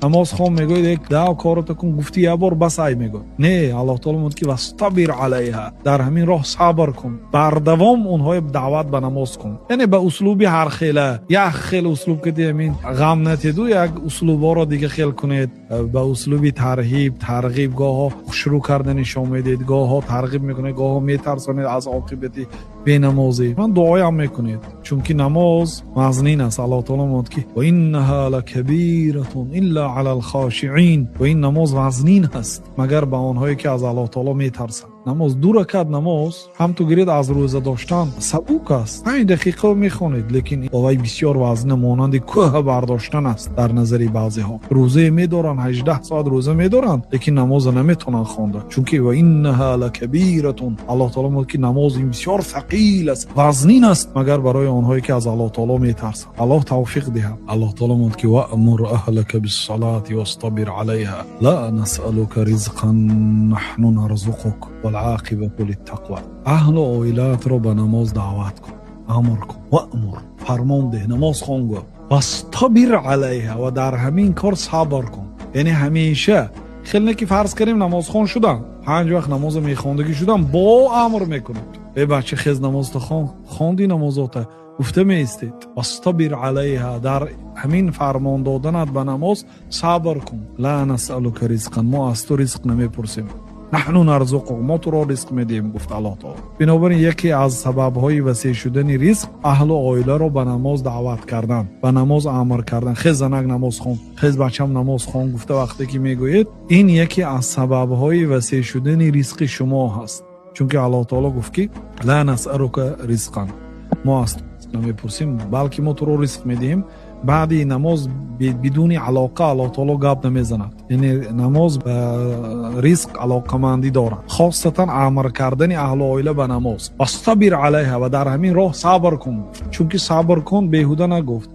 Намоз хон мегӯяд, як дав корото кун, гуфти як бор, бас, ай мегӯяд. Не, Аллоҳ таоло мегӯяд, ки واصطبر عليها, дар ҳамин роҳ сабр кун, бардавом онҳои даъват ба намоз кун. Яъне ба услуби ҳар хела, як хел услуб кади ҳамин ғам натеду, як услубҳоро дига хел кунед, ба услуби тарҳиб, тарғиб. Гоҳо хушрӯ карда нишон медиҳед, гоҳо тарғиб мекунед, гоҳо метарсонед аз оқибати бенамозӣ. Ман дуоям мекунед, чунки намоз вазнин аст. Аллоҳ таоло мегӯяд, ки وإنها لكبيرة إلا على الخاشعين, ва ин намоз вазнин аст, магар ба онҳое ки аз Аллоҳ таоло метарсанд. Намоз, ду ракат намоз ҳам ту гиред, аз рӯза доштан сабук аст, 5 дақиқа мехонед, лекин вай бисёр вазнина, монанди кӯҳа бардоштан аст дар назари баъзеҳо. Рӯзае медоранд, 18 соат рӯза медоранд, лекин намоза наметавонанд хонда, чунки وإنها لكبيرة, Аллоҳ таоло мегӯяд, ки намоз ин бисёр сақил аст, вазнин аст, магар барои онҳое ки аз Аллоҳ таоло метарсанд. Аллоҳ тавфиқ диҳад. Аллоҳ таоло мегӯяд, ки وأمر أهلك بالصلاة واصطبر عليها لا نسألك رزقا نحن نرزقك والعاقبة للتقوى. Аҳлу оилаатро ба намоз даъват кун, амр кун, وأمر, фармон деҳ, намоз хон гӯ, واصطبر عليها, ва дар ҳамин кор сабр кун. Яъне ҳамеша хел не ки фарз кардем, намозхон шудам, панҷ вақт намоза мехондагӣ шудам, бо амр мекунад: «Э бача, хез, намозта хон, хонди намозота?» гуфта меистед. واصطبر عليها, дар ҳамин фармон доданат ба намоз сабр кун. لا نسألك رزقا, мо аз ту ризқ намепурсем, نحن نرزقك, мо туро ризқ медиҳем, гуфт Аллоҳ таоло. Бинобар ин яке аз сабабҳои васеъ шудани ризқ аҳлу оиларо ба намоз даъват кардан, ба намоз амр кардан. «Хез, занак, намоз хон, хез, бачам, намоз хон», гуфта вақте ки мегӯед, ин яке аз сабабҳои васеъ шудани ризқи шумо ҳаст, чунки Аллоҳ таоло гуфт, ки لا نسألك رزقا, мо аз ту намепурсем, балки мо туро ризқ медиҳем. Баъди намоз бидуни алоқа Аллоҳ таоло гап намезанад. Яъне намоз ба ризқ алоқамандӣ дорад, хосатан амр кардани аҳлу оила ба намоз. واصطبر عليها, ва дар ҳамин роҳ сабр кун, чунки сабр кун беҳуда нагуфт.